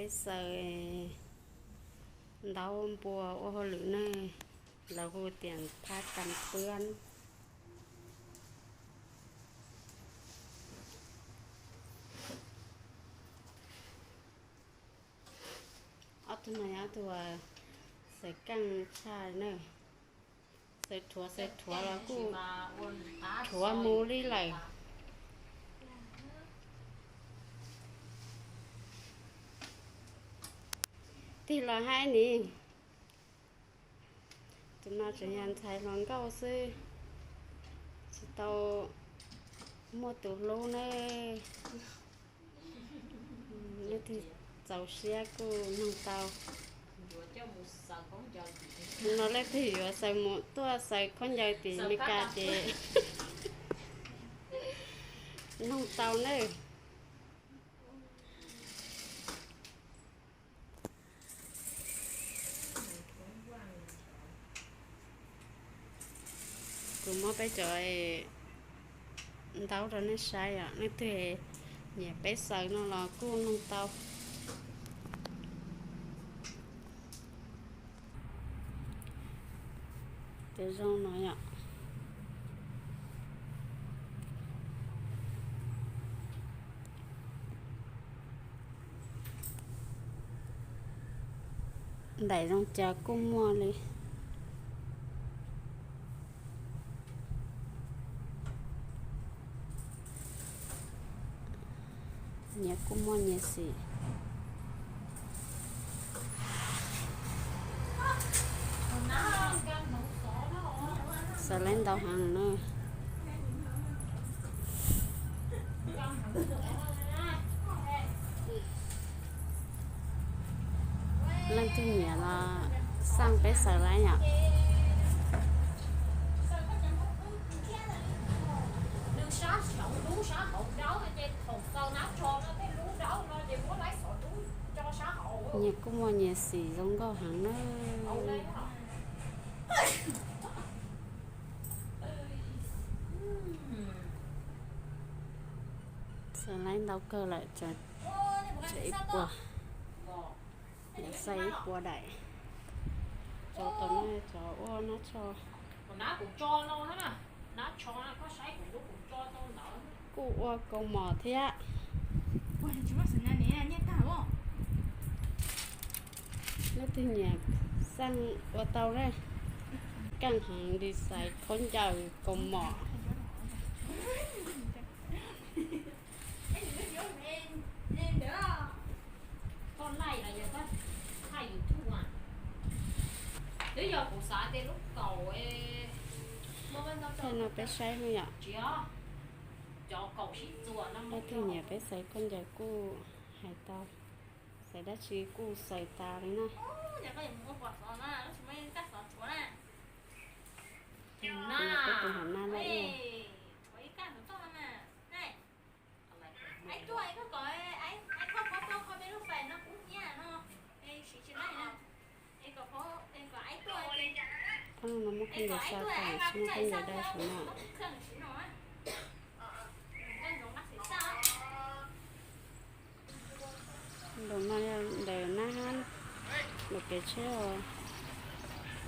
Peb xaws ntaub npua ua hauj lwm ne, lawv hu tias phab kam pwb. Ob tug no yog ob tug xaws keej tshaj na, xaws rhuav xaws rhuav los kuj rhuav mus li lawm. Tig los hais ni, tus no tseem yog ntxhais hluas nkauj xwb, tsis tau muaj tus hlub ne. Leej twg txaus siab kuj nug tau. No leej twg yuav xaws mus tuaj xaws khaub ncaws tim Amelikas ces nug tau nawb. Kuv muab peb cov ntaub rau nej saib os, leej twg nyiam peb xaws no los kuj nug tau. Cov zoo no yom. Ntaim zoo cas kuj muaj li. Nyias kuj muaj nyias xim. Xaws laib ntau heev na. Leej twg nyiam los xaj peb xaws laib yom. Nyias kuj muaj nyias xim zoo nkauj heev na. Xaws laib ntau kawg lawm, tshuav ib puas, xaws ib puas daim. Tsov tom no tsov ua nab tsho. Kuj ua kaus mom thiab. Leej twg nyiam xaj ua tau na. Keej heev, design khaub ncaws kaus mom. Tej no peb saib no yom. Leej twg nyiam peb xaws khaub ncaws kuj hais tau, xaws dab tsi kuj xaws tas li na. Peb tus hauv nab loj ib yam. Phab no muab khaub ncaws xa tas, tsis muaj khaub ncaws dai saum no. Nram no yog ntawm nab hab, ntawm kev tsheb os,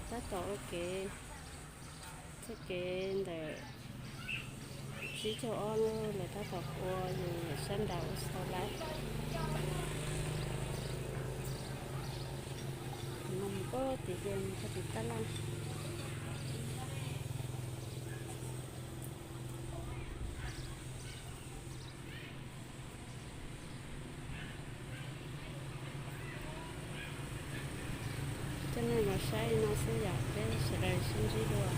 tab tom ua kev, txoj kev ntawm tsib caug ob lawm, tab tom ua yus sab nraud ua xaws laib. No mus puag tim, mus puag tim tab laj. Coj nej los saib li no xwb yom, peb sawv daws sib ntsib dua.